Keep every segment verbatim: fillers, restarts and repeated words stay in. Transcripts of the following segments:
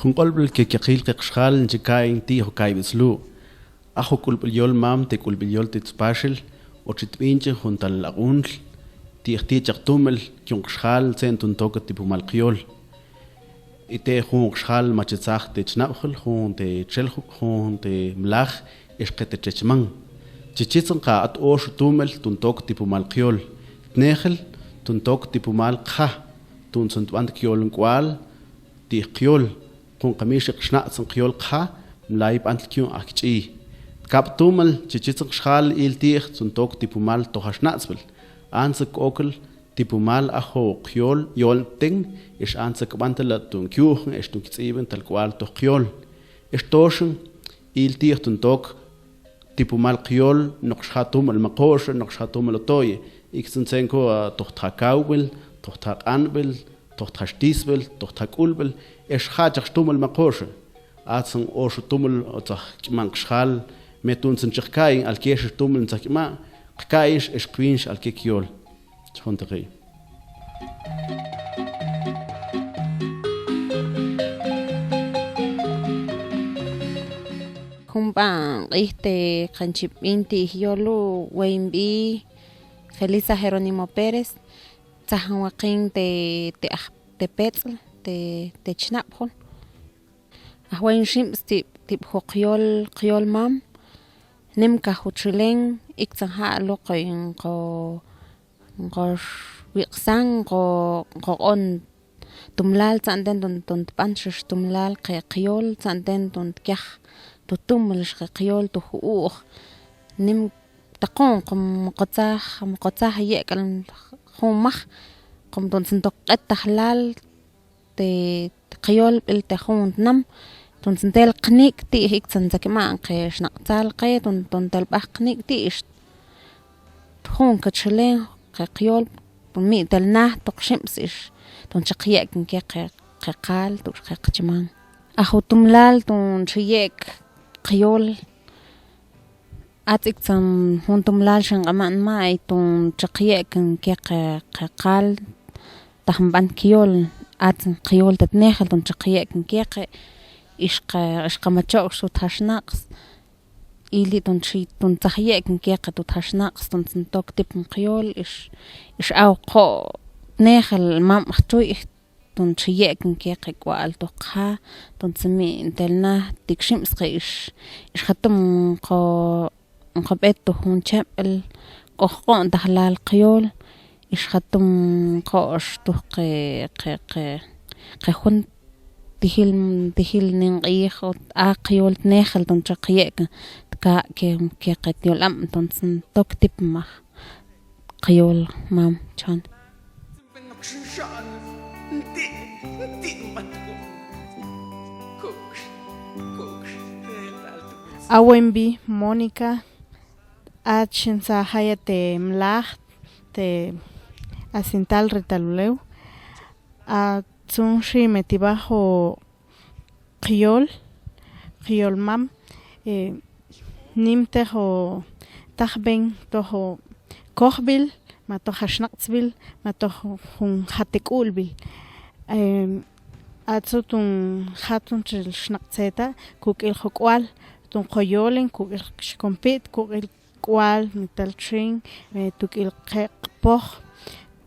Jun q'olb'il ke keqil qe qxjal nche kain ti' jun kayb'it slu'. A jun k'ulb'il yol mam te k'ulb'il yol ti' spaxil, o chi tb'inch'in jun tal aq'untl, ti' jti' chaq tuumil kyun qxjal tze'ntun tok tipumal qyol. I te jun qxjal machetsaj te chnab'jil, jun te cheljuk, jun te mlaj, ex qe te chechman. Chi chitzan qa at oxu tuumil tun tok tipumal qyol. Tnejil, tun tok tipumal qja, tu'ntzun tb'ant kyol k'ual, ti' qyol, jun qamixi qxnaq'tzan qyol qja, mlay b'antl kyun aj kch'iy. Kab' tuumil, chi chitzan qxjal il ti' jun tok tipumal toj a xnaq'tzb'il. Antza k'okil tipumal a jun qyol yolten, ex antza kb'antela' tun kyu'jan, ex tun kts'ib'en tal k'ual toj qyol. Ex toxan, il ti' jun tok tipumal qyol, noq xja' tuumil ma qo'xe, noq xja' tuumil oto'ye, iktzan tze'nku, a, toj tja kawb'il, toj tja q'anb'il, toj tja xtisb'il, toj tja k'ulb'il, ex ja' chaq xtuumil ma qo'xe. Atzan oxu tuumil o tzaj k'ima'an qxjal, me tu'ntzun chi qka'in, alkex tuumil tzaj k'ima', qka'inx ex qwinx alke kyol. Ch'jon teqi'. Jun b'an q'ij te qan chi b'in ti' yol lu', weyn b'i Felisa Jerónimo Pérez, tzajan weqin te, te aj, te Petz'l, te, te Chnab'jul. Aj weyn xib'tz' tib', tib' jun qyol, qyol mam, nim ka jun txilen, iktzan ja' luqin qo, qo xwiq'san, qo, qo q'on tumlal, tzanten tun, tun tb'antxix tumlal qe qyol, tzanten tun tkaj tu tumilix qe qyol tu ju'uj. Nim taqun, qom qotzaj, qom qotzaj yek'al jun maj, qom tu'ntzun tok q'et tajlal te qyolb'il te jun tnam, tu'ntzun tel qnik' ti', iktzan tzakima'an qe xnaq'tzal qe, tun, tun tel b'aj qnik' ti', ix jun ka txilen qe qyol, tun mi' tel naj toq xib'tz' ix, tun chi qyek'in ke qe, qe qal, tu' qe qchiman. A jun tumlal tun chi yek' qyol, ats iktzan jun tumlal xan q'ama'n ma, ay tun chi qyek'in ke qe, qe qal, taj nb'an kyol, ats qyol te tnejel tun chi qyek'in ke qe, ix qe, ix qe macho'k xu tja xnaq'tz, ili tun chi, tun tzaj yek'in ke qe tu tja xnaq'tz, tu'ntzun tok tip qyol, ix, ix aw qo' tnejel mam jtxuyj, tun chi yek'in ke qe k'ual tu qja, tu'ntzun mi' tel naj tik xib'tz' qe ix, ix jatum qo, qo b'et tu jun cheb'el, k'o jq'o'n tajlal qyol, ix jatum qo'x tu qe, qe, qe, qe jun tijil, tijil nin q'ij, o a qyol tnejel tun chi qyek'in, tka' ke, ke qe yol am, tu'ntzun tok tip maj qyol mam chon. A weyn b'i Mónica, a chin saja ya te mlaj te asintal ri talulew, a tzun xime ti bajo qyol, qyol mam, eh, nim tejo tajb'en tojo kojb'il, ma toj a xnaq'tzb'il, ma toj jun jate k'ulb'il. Em, atzu tun jatun chil xnaq'tzeta, kuk'il jok'wal, tun qoyolen, kuk'il xkompit, kuk'il k'wal, mi tal txin, eh, tuk'il qeq' poj.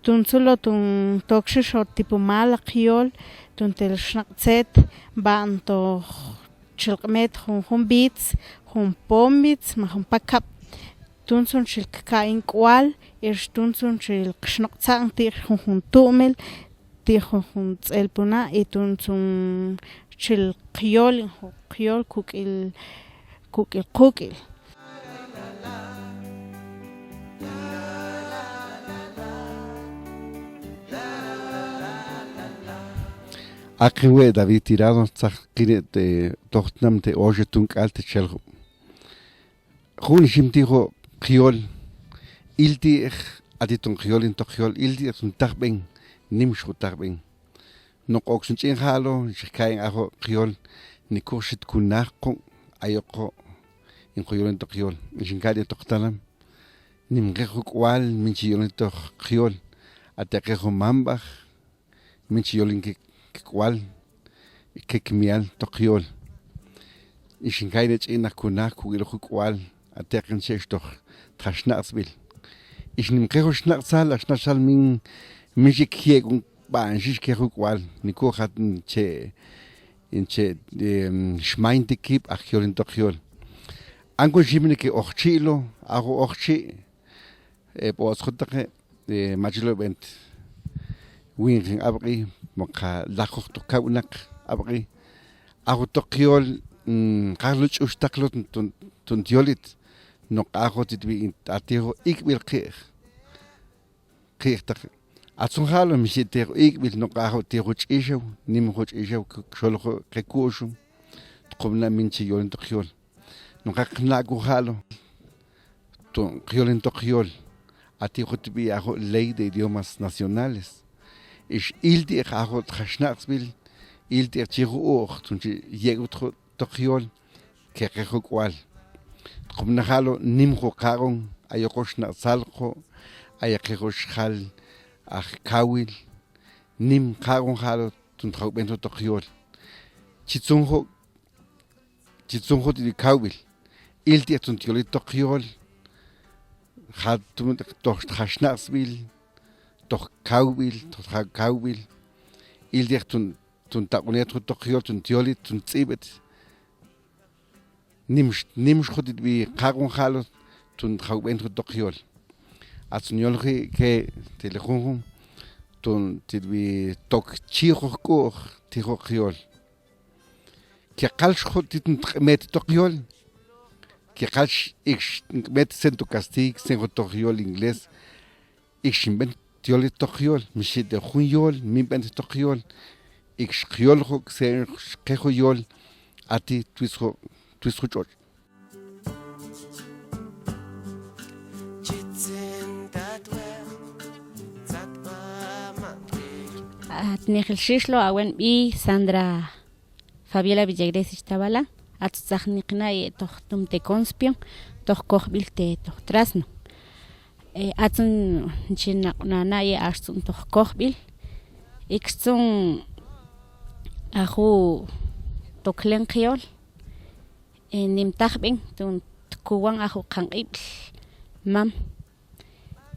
Tun tzulo tun tokxi xo tipumal a qyol, tun tel xnaq'tzet, b'an toj chil q'met jun, jun bits, jun pom bits, ma jun pakab. Tun tzun chil ka'in k'wal, ex tun tzun chil qxnoq'tzan ti' jun, jun tu'mil, ti' jun, jun tz'el puna, i tun tzun chil qyol, jun qyol kuk'il, kuk'il, kuk'il. Aqin we' David Tirado, tzaqkine' te toj tnam te Oxe Tunk'al te Cheljo. Jun ixim ti' jo' qyol, il ti' a ti' tun qyol, in toj qyol, il ti' tun tajb'en, nim xju' tajb'en. Noq ok xun ch'in ja'lo, xi ka'in a jo' qyol, nikuj xi tkunaj qu', ayok jo' in qoyol in toj qyol. Xin ka'in toj talam, nimqe jun k'wal, min chi yol in toj qyol, a teqe jun mamb'aj, min chi yol in kik'wal, kekmial toj qyol. Ix in kain ech'in naq kuna kuk'il jun k'ual a teqin chex toj txa xnaq'tzb'il. Ix nim qe jun xnaq'tzal a xnaq'tzal min, min xik jek'un b'an xix ke jun k'ual ni ku'jat in che, in che, em, xmaynti kib' aj jyolin toj jyol. An kun ximin ke ojtxi'lo, a jun ojtxi', e, b'ootz jutaqe, e, mach'lo b'ent winqin ab'q'i, maqa lajoj toj kawinaq ab'q'i. A jun toj jyol, mm, qajlu ch'uxtaqlo tun, tun, tun yolit, noq a jun titb'i a ti jun ik'b'il qi'j. Qi'jtaq. Atzun ja'lo, mi xi' ti jun ik'b'il noq a jun ti jun ch'ixaw, nim jun ch'ixaw, k-, xol jun qe ku'xum, tqum na min chi yolin toj jyol. Noq a qna'kun ja'lo, tun qyolin toj jyol, a ti jun tb'i a jun Ley de Idiomas Nacionales. Ix ilti'j a jun txa xnaq'tzb'il, ilti'j chi jun u'j, tun chi yek'ut jun toj jyol, ke qe jun k'ual. Tqum na ja'lo, nim jun qaq'on, ay jun xnaq'tzal jun, ay qe jun xjal aj kawil, nim qaq'on ja'lo, tun txa jb'en jun toj jyol. Chitzun jun, chitzun jun ti kawb'il. Ilti'j tun ti yolit toj jyol. Ja' tun toj txa xnaq'tzb'il, toj kawb'il, toj txa kawb'il. Ilti'j tun, tun taq'unet jun toj jyol, tun ti yolit, tun tz'ib'et. Nimx, nimx jun titb'i qaq'on ja'lo, tun txa jb'en jun toj jyol. Atzun yoloji ke tele junjun, tun titb'i tok chi jun k'u'j ti jun qyol. Keqalx jun tit tq'met toj jyol. Keqalx ikx q'met xen to kastig, xen jun toj jyol inglés. Ikx xinb'en ti yolit toj jyol, mi xi' ti jun yol, min b'en ti toj jyol. Ikx qyol jun xen qe jun yol, a ti twitz jun, twitz jun tx'otx'. At nejel xixlo, a wen b'i Sandra Fabiola Villagres Ixtabala, atz tzajniqnaye' toj tum te Conspion, toj kojb'il te toj Trasno. E, atzun chinaq'nanaye' axtzun toj kojb'il, ikxtzun a jun toklen qyol, e, nim tajb'en tun tkuwan a jun qanq'ib'l mam.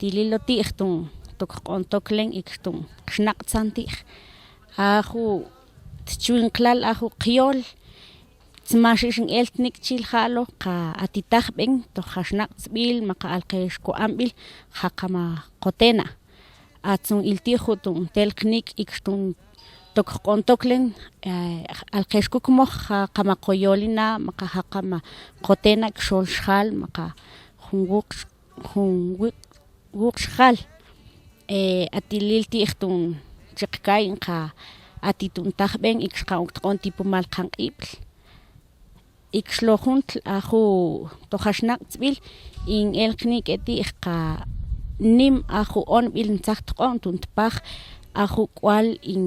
Tililo ti'j tun tok q'ontoklen ikx tun xnaq'tzan ti'j. A jun tchwinqlal a jun qyol, tzmaxix in eltnik' chil ja'lo, qa a ti tajb'en toj ja xnaq'tzb'il, maqa alqex ko amb'il, ja' qama qotena'. Atzun ilti'j jun tun telqnik' ikx tun tok q'ontoklen, e, alqex kuk' moj, ja' qama qoyolina', maqa ja' qama qotena' kxol xjal, maqa jun wuq jun wi-, wuq xjal. E, a tilil ti'j tun chi qka'iy qa a ti tun tajb'en ikx qa ok tq'on tipumal qanq'ib'l. Ikx lo juntl a jun toj ja xnaq'tzb'il in elqnik' e ti'j qa nim a jun onb'il ntzaj tq'on tun tpaj a jun k'ual in,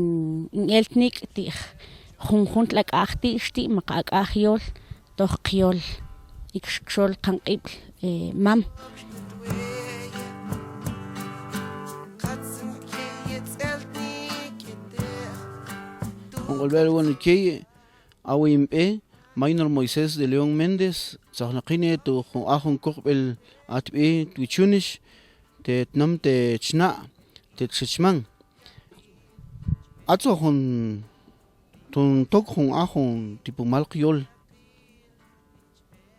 in eltnik' ti'j junjuntl a k'aj ti' xti' maqa a k'aj yol toj qyol ikx kxol qanq'ib'l, e, mam. Jun q'olb'el wen key, a wen b'e, Maynor Moisés de León Méndez, tzajnaqine tu jun a jun kojb'il a tb'i Twichunix, te tnam te Chna', te Txechman. Atzo jun tun tok jun a jun tipumal qyol.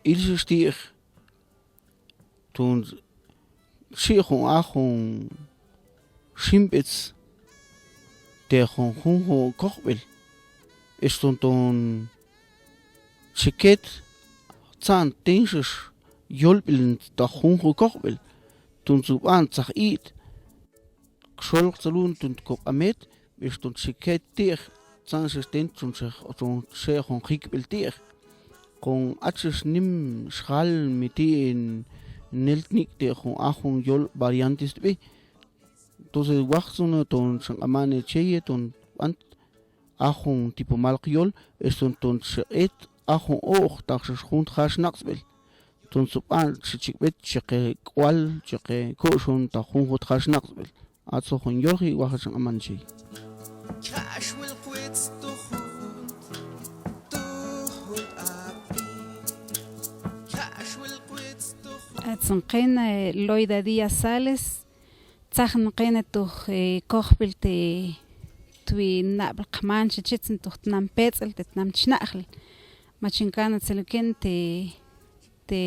Ilxix ti'j tun xi' jun a jun ximb'etz te jun jun jun kojb'il. Ix tun tun chiket tzan tinxix yolb'il ta jun jun kojb'il. Tun tsub'an tzaj it' kxol tsalun tun koq'amet, bix tun chiket ti'j, tzan xixten tun xe, tun xe jun jikb'il ti'j. Kon achix nim xjal mi ti' neltnik' te jun a jun yol variantes tb'i. Entonces, wajtzun tun xan q'amane cheye tun b'ant a jun tipumal qyol, ix tun tun xeq'et a jun u'j ta xix jun tja xnaq'tzb'il. Tun tsub'an chi chikb'et cheqe k'ual, cheqe ku'xun ta jun jun tja xnaq'tzb'il. Atzo jun yoj i wajach nq'aman chi. Atzan qin, eh, Loida Díaz Sales, tzajn qin tuj, eh, kojbil te twi nab'l qman chi chitsn tuj tnam Petz'l te tnam Chnaq'jl. Ma chin kana tselukin te, te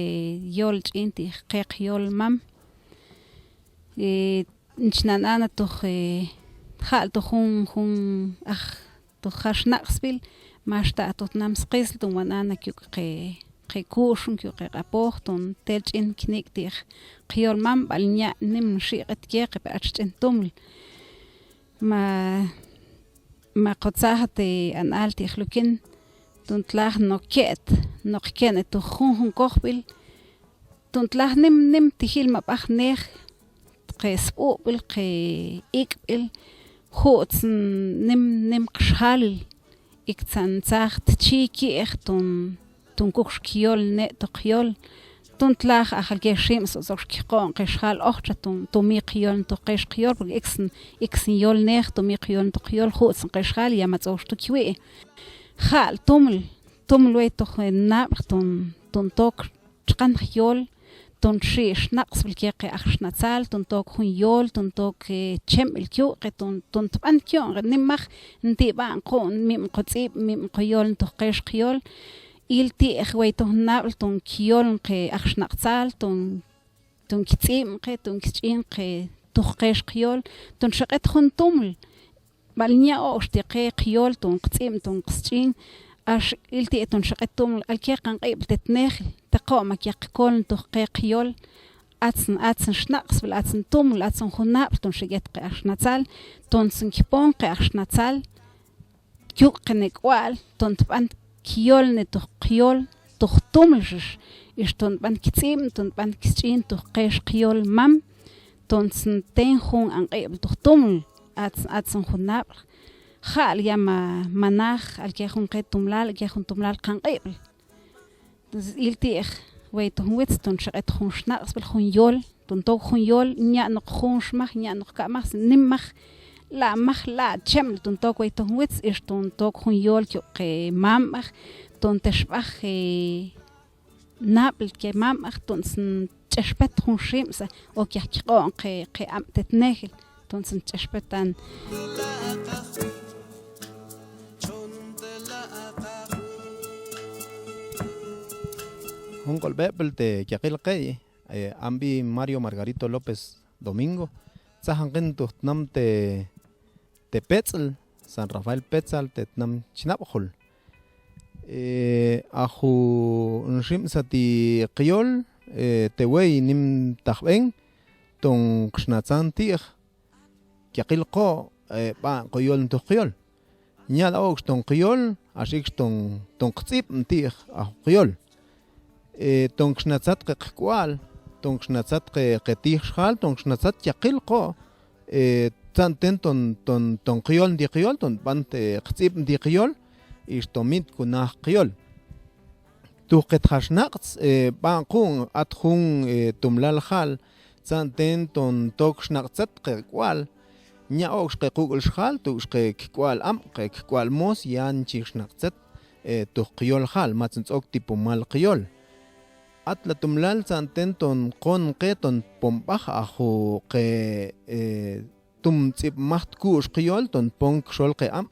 yol ch'in ti qe qyol mam. Eh, Nchnan ana tuj, eh, jal tuj jun, jun aj tuj ja snaq'sbil, maxta tuj tnam Sqisl, tun wan ana kiuk' qe, qe ku'xun, kiuk' qe q'apoj, tun tel ch'in kinik' ti qyol mam, b'al nya' nim nxiq'et ke qe pe ach ch'en tuml. Ma, ma kotzaj te an'al ti jlukin, tun tlaj noq ke't, noq ke'n tuj jun, jun kojbil, tun tlaj nim, nim ti jil ma b'aj nej, qe sb'ub'il, qe ik'b'il, ju'tz nim, nim qxjalil, ik tzan tzaj tchi ki'j tun, tun kukx kyol ne' tuj qyol, tun tlaj ajal ke xims, o tz'okx kyq'o'n qe xjal ojtxa tun, tun mi qyol tuj qe xqyol, porque ik sin, ik sin yol nej, tun mi qyol tuj qyol, ju'tz qe xjal, ya ma tz'okx tu kwi'. Jal tuml, tuml wey tuj, eh, nab'l tun, tun tok txqan jyol, tun xi' xnaq'sbil ke qe aj xnatzal, tun tok jun yol, tun tok, eh, chemb'il kyuq'e, tun, tun tb'an kyuq'e, nim maj, nti' b'a'n q'u'un, mim qo tz'ib', mim qo yol, tuj qe xqyol, il ti' jwey tuj nab'l, tun kyol qe aj xnaq'tzal, tun, tun ktz'ib' qe, tun kch'in qe, tuj qe xqyol, tun xeq'et jun tuml, b'al nya' okx ti qe qyol tun qtz'ib', tun qsch'in, ax il ti' tun xeq'et tuml, alke qanq'ib'l te tnejil, te qo' ma ke qkol tuj qe qyol, atzn, atzn xnaq'sbil, atzn tuml, atzn jun nab'l, tun xeq'et qe aj xnatzal, tun tzn kpon qe aj xnatzal, kyuk' qe ne k'wal, tun tb'an kyol ne tuj qyol, tuj tuml xix, ix tun tb'an ktz'ib', tun tb'an ksch'in tuj qe xqyol mam, tun tzn ten jun anq'ib'l tuj tuml, atzn, atzn jun nab'l, jal ya ma, ma naj, alke jun qe tumlal, alke jun tumlal qanq'ib'l. Entonces, il ti' jwey tuj nwitz, tun xeq'et jun xnaq'sbil jun yol, tun tok jun yol, nya' noq junx maj, nya' noq ka' maj, nim maj, la' maj, la' chemb'l, tun tok wey tuj nwitz, ix tun tok jun yol kyuq' qe mam b'aj, tun tex b'aj, eh, nab'l ke mam b'aj, tun tzn ch'expet jun xims, o ke kyq'o'n qe, qe am te tnejil, tun tzn ch'expetan. Jun q'olb'eb'l te kyaqil qey, eh, amb'i Mario Margarito López Domingo, tzajan qin tuj tnam te, te Petz'l, San Rafael Petzal, te tnam Chnab'jul. Eh, aju nximsa ti qyol, eh, te wey nim tajb'en, tun qxnatzan ti'j, kyaqil qo', eh, b'a'n qo yol tuj qyol. Nya' la' okx tun qyol, ax ikx tun, tun qtz'ib' ti'j aju qyol. Eh, tun qxnatzat qe qk'wal, tun qxnatzat qe, qe tij xjal, tun qxnatzat kyaqil qo', eh, tzan ten tun, tun, tun qyol nti qyol, tun b'an te qtz'ib' nti qyol, ix tun mitku naj qyol. Tuj qe tja xnaq'tz, eh, b'a'n q'uun at jun, eh, tumlal jal, tzan ten tun tok xnaq'tzet qe k'wal, nya' okx qe quk'l xjal, tuk'x qe kk'wal am, qe kk'wal mos, yan chi xnaq'tzet, eh, tuj qyol jal, ma tzun tz'ok tipumal qyol. Atla tumlal tzan ten tun qon qe tun pon b'aj aju qe, eh, tum tz'ib' maj tku'x qyol, tun pon kxol qe am,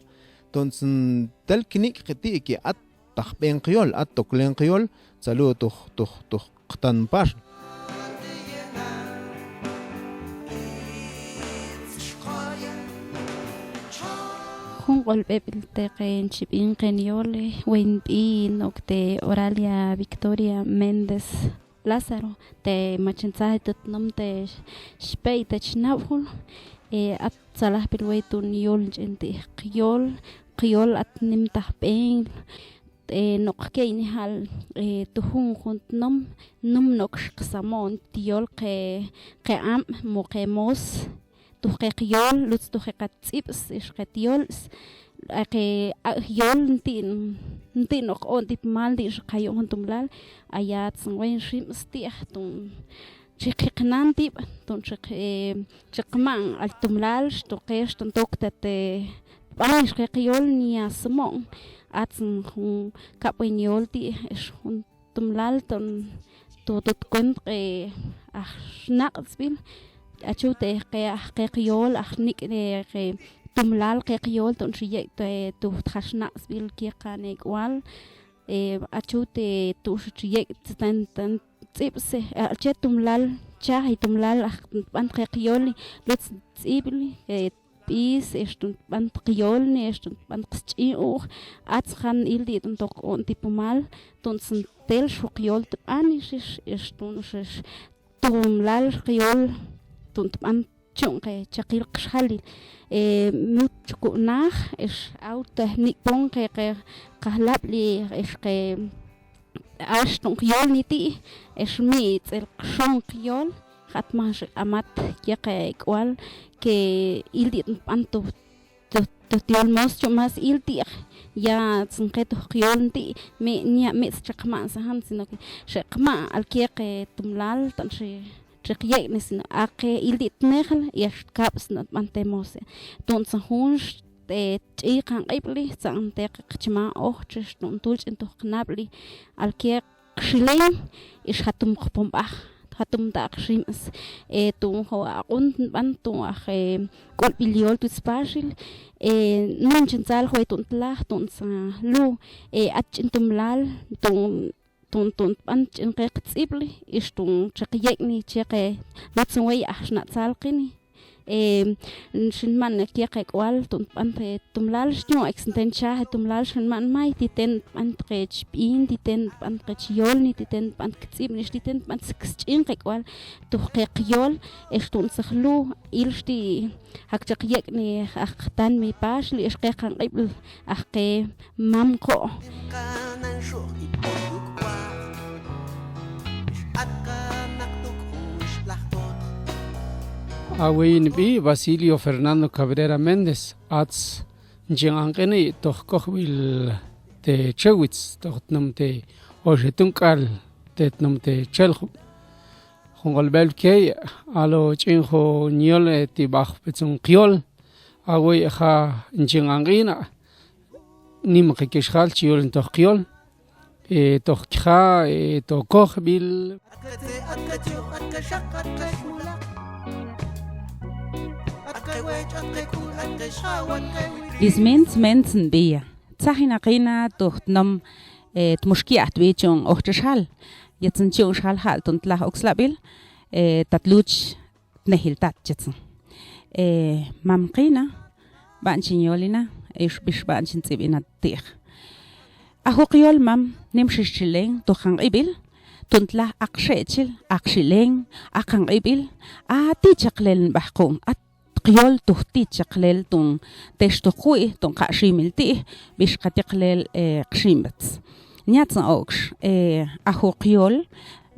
tun tzn tel kinik' qe ti' ke at tajb'en qyol, at toklen qyol, tzalu' tuj, tuj, tuj qtan pax. Jun q'olb'eb'il te qe nchib'in qe nyol, eh, wey nb'i nok te Oralia Victoria Méndez Lázaro, te machin tzajay tut tnom te xpey te chnab'jul, eh, at tzalajb'il wey tun yol nch'en ti' qyol, qyol at nim tajb'en, eh, noq key ni'jal, eh, tujun jun tnom, num nokx qsamo'n ti yol qe, qe am' mo qe mos, tuj qe qyol, lutz tuj qe qat tz'ib's, ix qe tyol's, a qe a' yol nti', nti' noq q'o'n ti pumal, nti' ix qayon jun tumlal, a ya tzan wey nxim sti' aj tun chi qhiqnan tib', tun chi q-, eh, chi qma'n al tumlal, xtu qe, xtun tok te, te b'an ix qe qyol nya smo'n, a tzan jun kab' wey nyol ti', ix jun tumlal tun to, to kwent, eh, aj xnaq'tzbil, achut, eh, qe, aj qe qyool, aj nik', eh, qe tumlal qe qyool, ton xi yek', eh, to, to ja xnaq'tzbil kiekan, eh, k'ual, eh, achut, eh, to xi yek' tzetan, tan tz'ib'se, eh, che tumlal, chaj, eh, tumlal, aj tb'ant qe qyool, lutz tz'ib'li, eh, b'is, ex ton tb'ant qyool, ex ton tb'ant qsch'in u'j, atz jan il ti' ton tok q'oon tipumal, ton tzan tel xju qyool tb'an, ex, ex, ex ton, ex, ex, tumlal qyool, ton tb'an chon qe chaqil qxjalil. Eh, mut chukun naj, ex, aw te nik' pon qe, qe, qajlab'li, ex, qe, ax ton qyool ni ti', ex mi tz'el qxon qyool, jatma xi q'amat, kiekan, eh, k'ual, ke il ti' ton tb'an to, to, to, to yol mos chon mas il ti', ya tzan qe to qyool ni ti', mi, nya, mi tz'el chi qma'n sajan, sino que xi qma'n, al kiekan, eh, tumlal, ton xi, xi qyek'ni, sino a qe il ti' tnejal, ya xkab', sino tb'an te mose. Ton tzan jun, eh, ch'i qanq'ib'li, tzan te qchma oj, chex ton tul ch'in to qnab'li, al kiekan qxilen, ex jatum qpon b'aj, jatum ta' qximb'as, eh, ton jo aq'un nb'an ton aj, eh, k'ulb'il yool twitz paaxil, eh, nunch ntzal jwe' ton tlaj, ton tzan lu, eh, at ch'in tumlal, ton, ton, ton tb'an ch'in qe qtz'ib'li, ex ton chi qyek'ni, chi qe, lutz nwe'y aj xna' tzal qini. Eh, xinma'n kiekan, eh, k'ual, ton tb'an, eh, tumlal, xyun ek' snten chaj, eh, tumlal, xinma'n may, titen tb'an qe chb'in, titen tb'an qe chyool, ni titen tb'an ktz'ib'ni, ex titen tb'an ksch'in qe k'ual, to qe qyool, ex ton tzaj lu, il xti, jak chi qyek'ni, aj qtanmi paaxli, ex qe qanq'ib'l, aj qe mam qo'. Aweyin nbi Basilio Fernando Cabrera Méndez, ats nchin q'anq'ini to jk'ojb'il te Chewitz, to jtnom te Oxetun k'al te tnom te Cheljo. Jun q'olb'el key, alo ch'in jun nyol, eh, ti b'aj petzun qyol, awey ja nchin q'anq'in a, nim qe kexjal chi yol nto qyol, eh, to kja, eh, to kojb'il. Ismintz, mentz nbiya. Tzajinaqina to jtnom, eh, tmuxki' aj tb'i chon ojtxe xjal. Yetzin chon xjal jal ton tlaj okslab'il, eh, tat luch tnejil tat chetzin. Eh, mam qina, b'an chin yolina, ex bix b'an chin tz'ib'ina ti'j. A juq yol mam, nimxix chilen, to qanq'ib'il, ton tlaj aq xe'chil, aq xilen, aq qanq'ib'il, a ti chaqlel nb'aj q'un, a qyol to ti chaqlel ton tex to qwi', ton qa' ximil ti', bix qa tiqlel, eh, qximb'etz. Niatzin okx, eh, a juq yol,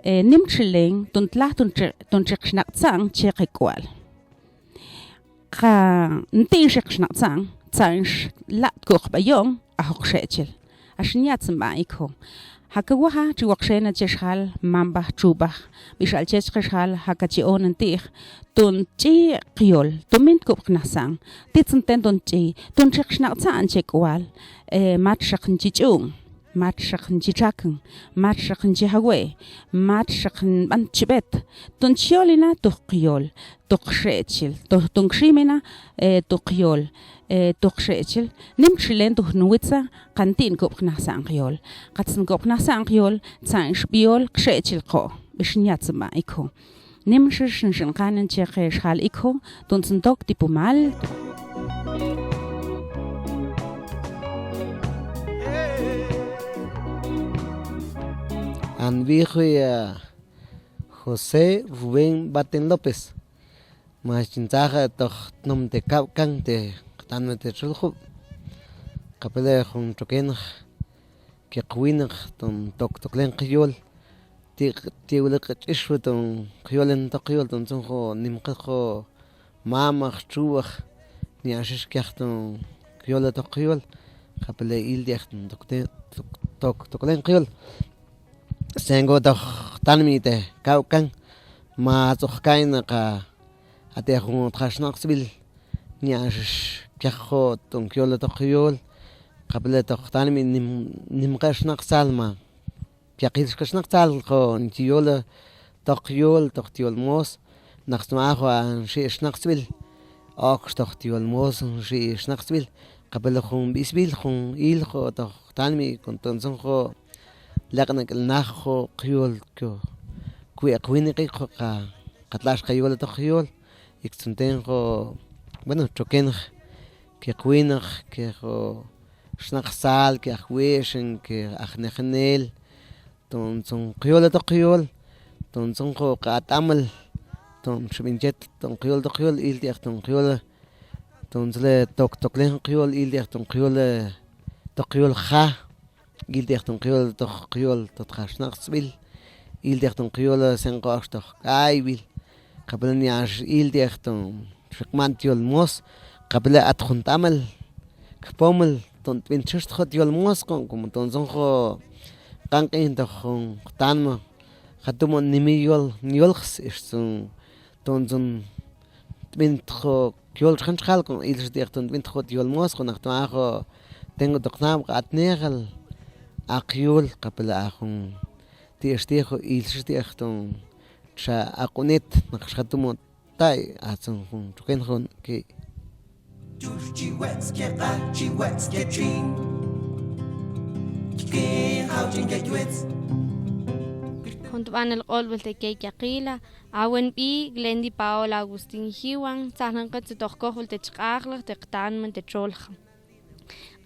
eh, nim chilen, ton tlaj ton chi, ton chi qxnaq' tza'n, che qe k'ual. Qa nti' xi qxnaq' tza'n, tza'n xla' k'uq b'ayon, a juq xe'chil. Ax niatzin b'an ikjo. Jaka waja, chi waqxena che xjal, mamb'aj, chub'aj, bix al chech qe xjal, jaka chi onan ti'j, ton ch'i qyol, ton min kub' qnaj sa'n, titzin ten ton ch'i, ton chi qxnaq' tza'n che k'ual, eh, matxaq nchi ch'u'n, matxaq nchi txakn, matxaq nchi jawe', matxaq nb'an chib'et, ton chi yolina to qyol, to qxe'chil, to, ton kximina, eh, to qyol, eh, to qxe'chil, nim chilen to jnwitza, qa nti' nkub' qnaj sa'n qyol. Qa tsi nkub' qnaj sa'n qyol, tza'n xb'yol qxe'chil qo', bix niatzin b'an ikjo. Nimxix nxin q'anen che qe xjal ikjo, ton tsi ntok tipumal. An b'ijwi, eh, José Rubén Baten López. Max chin tzajat to jtnom te kab' kan te qtanme te Cheljo. Qapele jun txokenx ke qwinaq ton tok toklen qyol. Ti, ti wile q'ech'ixwi ton qyolen to qyol ton tzun jo nimqex jo mamaq, chub'aj, niaxix kiax ton qyol to qyol. Qapele il ti' ton tok te, tok, tok toklen qyol. Sengo to jtanmi te kab' kan, ma tx'oq kain qa ate jun tx'oq xnaq'tzb'il, niaxix kiax jo ton qyol to qyol. Qapele to jtanmi nim, nimqex xnaq'tzal ma kyaqil xka xnaqtzal ko nchi yol, tok yol, tok ti yol mos, naq sma ko a nxi' xnaqtzb'il, ok tok ti yol mos nxi' xnaqtzb'il, kab'el jun b'isb'il, jun il ko tok tanmi, kon tonton ko lek'nak'il naj ko kyol ko kwi' ek' winiki ko ka, ka tlax ka yol tok yol, ik tsunten ko, bueno, txoken ke kwinaq, ke ko xnaqtzal, ke aj wixin, ke aj nejnel, tonton ko yol tok yol, tonton ko ka at'amel, ton xb'inchet, ton ko yol tok yol, il ti' ek ton ko yol, tonton le tok toklen ko yol, il ti' ek ton ko yol, tok yol ja, il ti' ek ton ko yol, tok yol, tok ja xnaqtzb'il, il ti' ek ton ko yol, sen ko ax tok k'ayb'il, kab'el nyax, il ti' ek ton xi q'man ti yol mos, kab'el at jun t'amel, kpomel, ton tb'in txix tok ti yol mos, kon, kon tonton ko q'anq'in tok jun tanma, ja' tu' mo nimil yol, yol x, ix tsun, tonton tb'in tok yol txjan txjal, kon il x ti' ek ton tb'in tok ti yol mos, kon naq tma ko, tengo tok nab' ka atnejal, ak yol, kab'el a jun, ti' ix ti' ko, il x ti' ek ton, xa aq'unet, naq xa tu' mo, tay, a tsun jun, txoken jun, ki. Jun tb'anil q'olb'il te ke kyaqila, a wen b'i Glendy Paola Agustín Jiwan, tzajlan qitz tok kojol te chq'ajlaj te qtanma te txolja.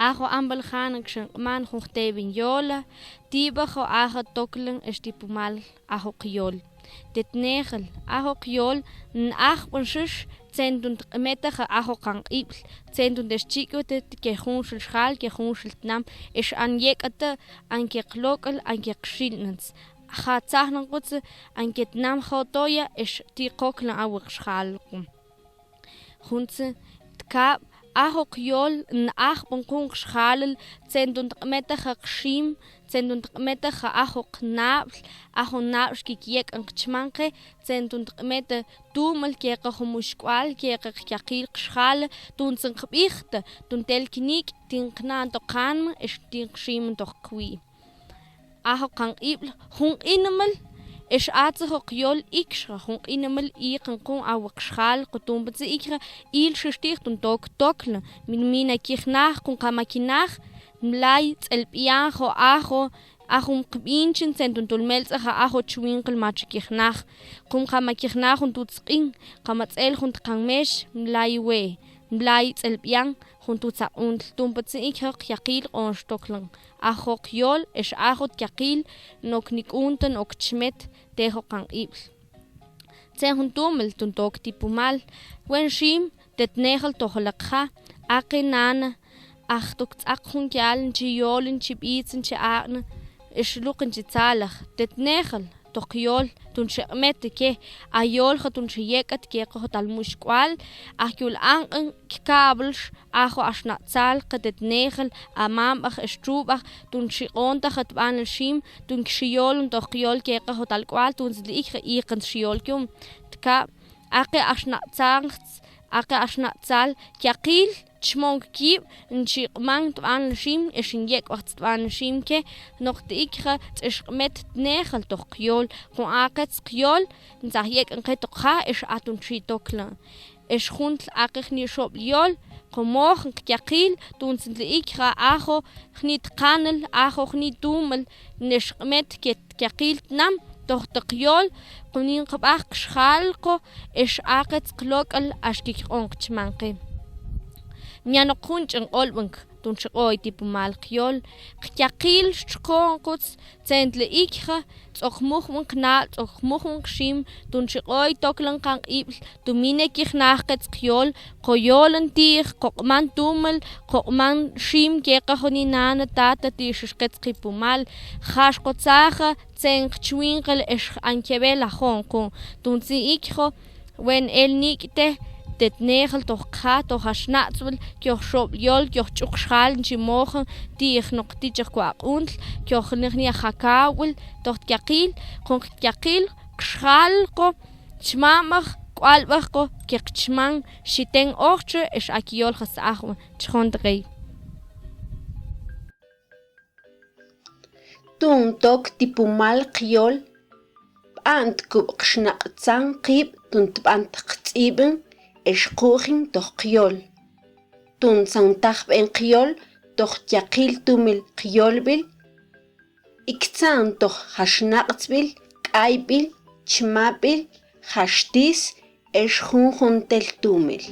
Ajo amb'il janak xin q'man jun jteb'in yola, tib'ajo ajo toklan ex tipumal ajo qyol. Te tnejal, ajo qyol, n-ajb'on xix, txentun tq'metaja ajo qanq'ib'l, txentun te xchik'ote ke junxil xjal, ke junxil tnam, ex an yek'ata, an ke qlok'al, an ke qxilnats. Ja' tzajlan qutz, an ke tnam jotoya, ex ti' qoklan awix xjal qu. Juntzin, tkab', ajo qyol, n-ajb'on qun qxjalal, txentun tq'metaja qxim, txentun tq'metaja ajo qnab'l, ajo nab'l xkikyek'an qchman qe, txentun tq'meta tumal keka jun muxk'wal, keka qkyaqil qxjal, tuntzin qb'ijta, tun tel kinik', tin qna'n to qanma, ex tin qximan to qwi'. Ajo qanq'ib'l, jun q'inamil, ex atza jo qyol ikxa, jun q'inamil iqan qun awix xjal, qutun patzi ikxa, il xix ti' tun tok toklan, min, mina kijnaj, qun qama kinaj, mlay, tz'el b'ian, jo ajo, a jun qb'inchin, txentun tol meltz'aja ajo chwinqil mach'a kijnaj, qun qama kijnaj, jun tu' tzq'in, qama tz'el, jun tqan mex, mlay we, mlay tz'el b'ian, jun tu' tzaq'untl, tun patzi ikxa qyaqil q'oonx toklan. Ajo qyol, ex ajo tyaqil, nok nik'unta, nok chmet, te jo qanq'ib'l. Txen jun tumal, tun tok tipumal, wen xim, te tnejal tojolakxa, aqe nana, aj tok tz'aq jun kal, nchi yol, nchi b'itz, nchi aq'na, ex luq nchi tzalaj, te tnejal, tok yol, tun xi q'met ke, a yolja tun xi yek'at keka jun tal muxk'wal, a yul anq'in, kkablx, ajo axnaq'tzal, ke te tnejal, a mamb'aj, ex txub'aj, tun xi q'oontaja tb'anil xim, tun kxi yolon tok yol keka jun tal k'ual, tun txli ikxa iqan xi yol kium, tkab', aqe axnaq'tzal, aqe axnaq'tzal, kyaqil, chmon kib', nchi q'man tb'anil xim, ex nyek'b'aj tb'anil xim ke, noq ti' ikxa, tz'ix q'met tnejal tok qyol, qun aqetz qyol, ntzaj yek'an qe tok ja, ex a tun xi toklan. Ex juntl aqe jni' xob'l yol, qun mojan qkyaqil, tun txli ikxa ajo, jni' tqanil, ajo jni' tumal, nex q'met ke kyaqil tnam, tok tok yol, qunin qb'aj qxjal qo, ex aqetz qlok'al, ax kik q'on qchman qe. Nyan ok jun ch'en q'olb'ank, tun xi q'oy tipumal qyol, qkyaqil xchqon qutz, txen txli ikxa, tz'ok mujb'on qnab'l, tz'ok mujb'on qxim, tun xi q'oy toklan qanq'ib'l, tun mine kijnaj qetz qyol, qo yolan ti'j, qo q'man tumal, qo q'man xim keka jun nana tata ti' xix qetz qipumal, jax qo tzaja, txen qchwinqil ex an keb'el a joon qun, tun txi ikxo, wen el nik' te, te tnejal toj qja, toj axnaq'tzb'il, kyoj xob'l yol, kyoj ch'uk xjal, nchi mojan, ti'j noq tichaj ko aq'untl, kyoj nijni' a jakawb'il, toj tyaqil, qun qyaqil, qxjal qo, chmamaj, k'ualb'aj qo, ke qchman, xiten ojtxe, ex a kiyolja s-ajb'an, chjon tey. Tu'un tok tipumal qyol, b'ant kub' qxnaq'tzan qib' tun tb'ant qtz'ib'in ex qujin toj qyol. Tun san tajb'en qyol toj yaqil tumil qyolb'il, iktza'n toj jaxnaq'tzb'il, k'ayb'il, chmab'il, jaxtis, ex junjun tel tumil.